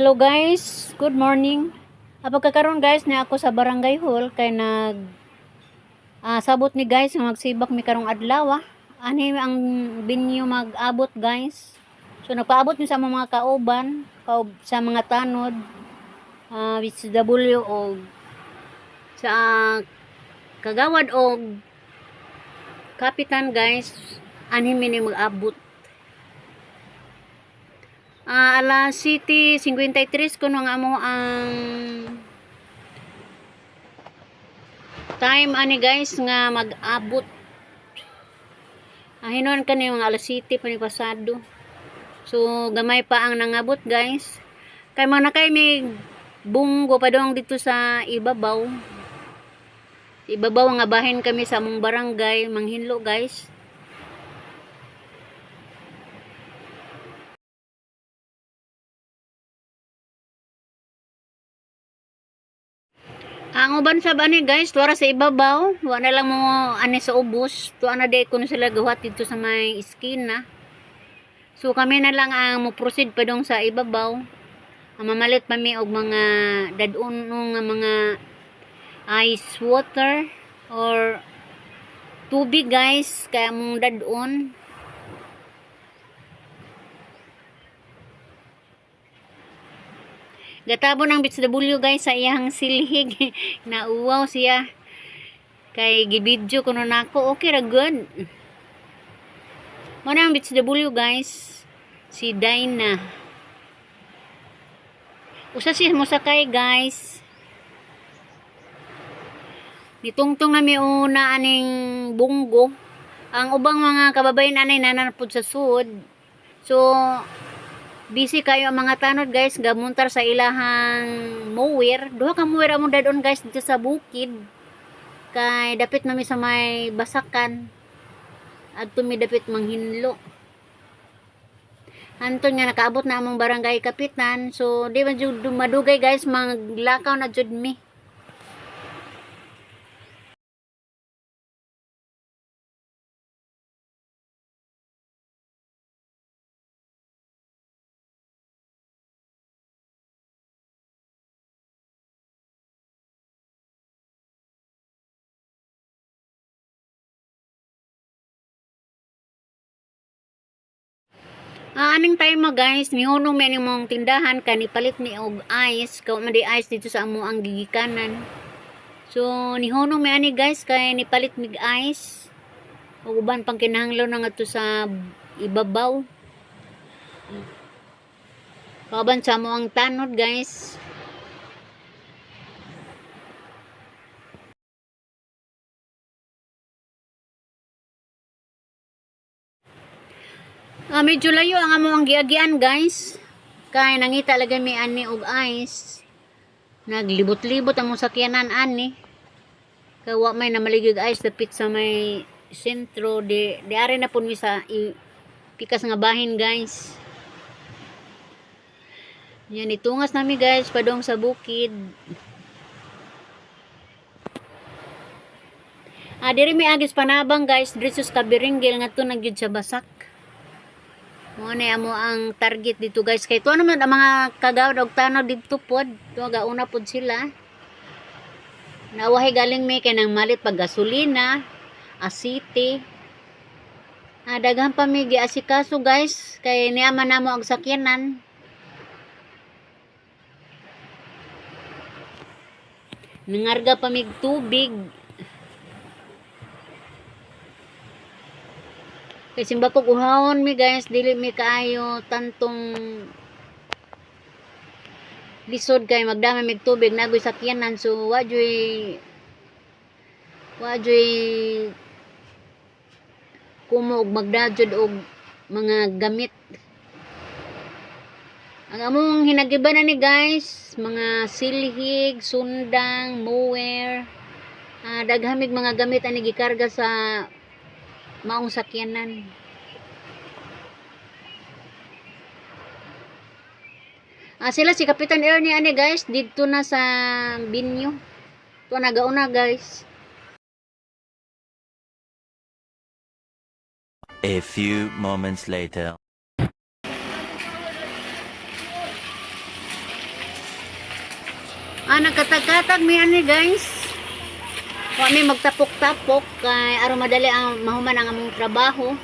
Hello guys, good morning. Pagkakaroon guys ni ako sa barangay hall kay nag sabot ni guys nga magsibak mi karong adlaw. Ani ang binyo mag-abot, guys. So nagpaabot mi sa among mga kauban, sa mga tanod, which W og sa kagawad og kapitan, guys. Anhi mi ni mag-abot. Alas 7:53 kuno nga amo ang time ani guys nga mag-abot. Hinuon kani mga alas 7 pa ni pasado. So gamay pa ang nangabot, guys. Kay mga nakay may bunggo pa dong dito sa ibabaw. Ibabaw nga bahin kami sa among barangay manghinlo, guys. Ang uban sa ani guys, tuara sa ibabaw, wa na lang mo ani sa ubos, tuwa na di kuno sila gawat dito sa may iskina. So kami na lang ang mo proceed pa dong sa ibabaw. Ang mamalit pa mi og mga dad-on nga mga ice water or tubig, guys, kaya mong dad-on. Gatabon ang Bits W guys sa iyang silhig. Nauwaw siya. Kay gibidyo kuno nako. Okay ra good. Mo na ang Bits W guys. Si Dinah. Usa siya mosakay, guys. Nitungtong na mi una aning bunggo. Ang ubang mga kababayan anay nananapod sa sud. So busy kayo ang mga tanod, guys, gamuntar sa ilahang mower. Duha ka mower among dadon, guys, dito sa bukid. Kay dapit nami sa may basakan. Adto mi dapit manghinlo. Anton nga nakaabot na among barangay kapitan. So di man jud madugay, guys, maglakaw na jud mi. Aning time mo guys, mihunong mi aning mong tindahan kay nipalit ni og ice, kay man di ice dito sa amo ang gigikanan. So nihunong mi ani guys kay nipalit mig ice. Ug uban pang kinahanglan na ngadto sa ibabaw. Kauban sa amo ang tanod, guys. Medyo layo ang amo ang giagian, guys. Kay nangita lagi mi ani og ice. Naglibot-libot ang mong sakyanan ani. Kay wa may namaligig ice dapit sa may sentro di ari na pud mi sa pikas nga bahin, guys. Yan, itungas nami guys padong sa bukid. Diri mi agis panabang, guys, diri sa Kabiringgil ngadto na gyud sa Basak. Mo na amo ang target dito, guys, kay tuwa naman ang mga kagawad og tanod dito pod. Tuwa gauna pod sila. Nawahi galing mi kay nang malit pag gasolina, asite. Daghan pa mi giasikaso, guys, kay niaman namo ang sakyanan. Nangarga pa mig tubig. Kay simbako uhawon mi guys, dili mi kaayo tantong lisod kay magdama mig tubig nagoy sakyanan, so wa joy kumo og magdajud og mga gamit. Ang among hinagiban na ni guys, mga silhig, sundang, mower, daghamig mga gamit ani gikarga sa maong sakyanan. Sila si Kapitan Ernie ani guys didto na sa binyo. Tuwa nagauna, guys. A few moments later. Nagkatag-katag mi ani, guys. Wa mi magtapok-tapok kay aron madali ang mahuman ang among trabaho.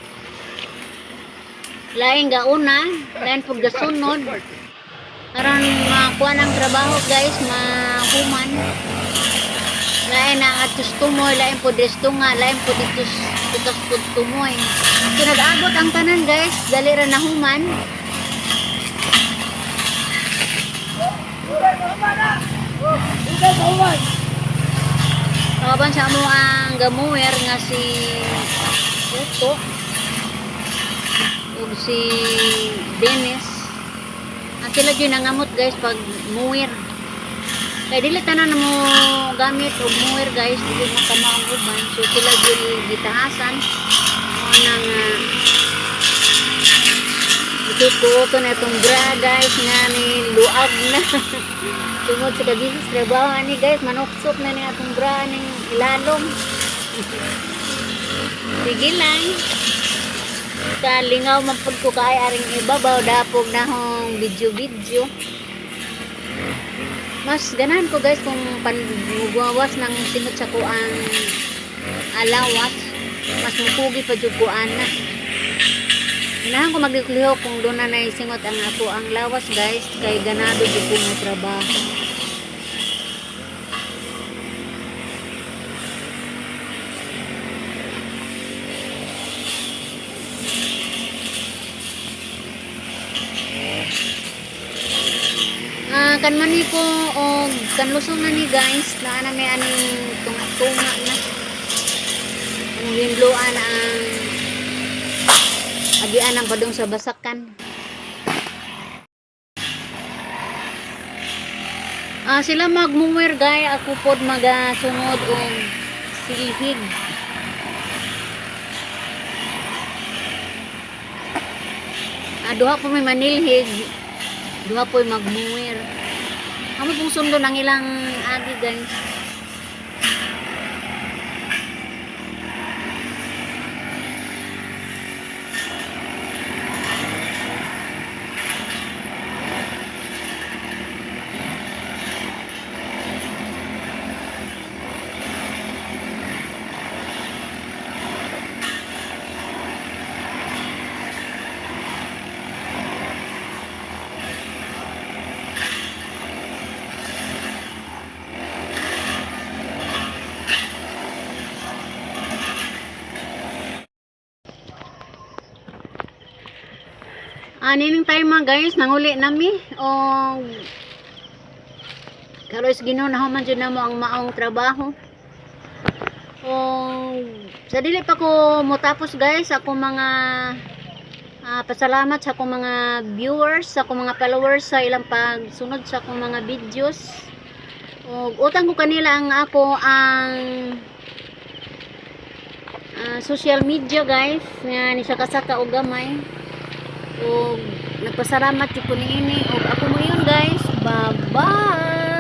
Lain gauna, lain pud gasunod. Aron makuha ng trabaho, guys, mahuman. Lain na atos tumoy, lain po nga, lain po dito pitos po tumoy. So nag-abot ang tanan, guys, dali ra nahuman. Kaban sa amo ang gamuwer nga si Uto ug si Dennis. Ang sila jud nangamot, guys, pag muwer. Kay dili tanan mo gamit og muwer, guys, dili makama ang uban. So sila jud gitahasan. Mao na nga ito ko na itong bra, guys, nga ni luag na. Tungod sa kagisis trabaho ani, guys, manuksok na ni atong bra ning ilalom. Sige lang. Kalingaw man pud ko kay aring ibabaw dapog na hong video-video. Mas ganahan ko, guys, kung pangugawas ng singot sa kuang alawas, mas mukugi pa jud ko ana. Ganahan ko magliklihok kung doon na naisingot ang ako ang lawas, guys, kay ganado jud ko nga trabaho. Kan man ni ko og kanlusong na ni, guys, naa na may aning tunga-tunga na. Ang winloan ang agian ang padung sa basakan. Sila magmuwer, guys, ako pod magasunod og silhig. Duha po may manilhig, duha po magmuwer. Amo pong sundon ang ilang agi, guys. Nining time mga guys, nanguli nami o karoy sa Ginoo nahuman jud namo ang maong trabaho. O sa dili pa ko motapos, guys, ako mga pasalamat sa akong mga viewers, sa akong mga followers sa ilang pagsunod sa akong mga videos. Og utang ko kanila ang ako ang social media, guys, nga ni saka-saka og gamay ug nagpasalamat jud ko niini ug ako mo yun, guys. Bye bye.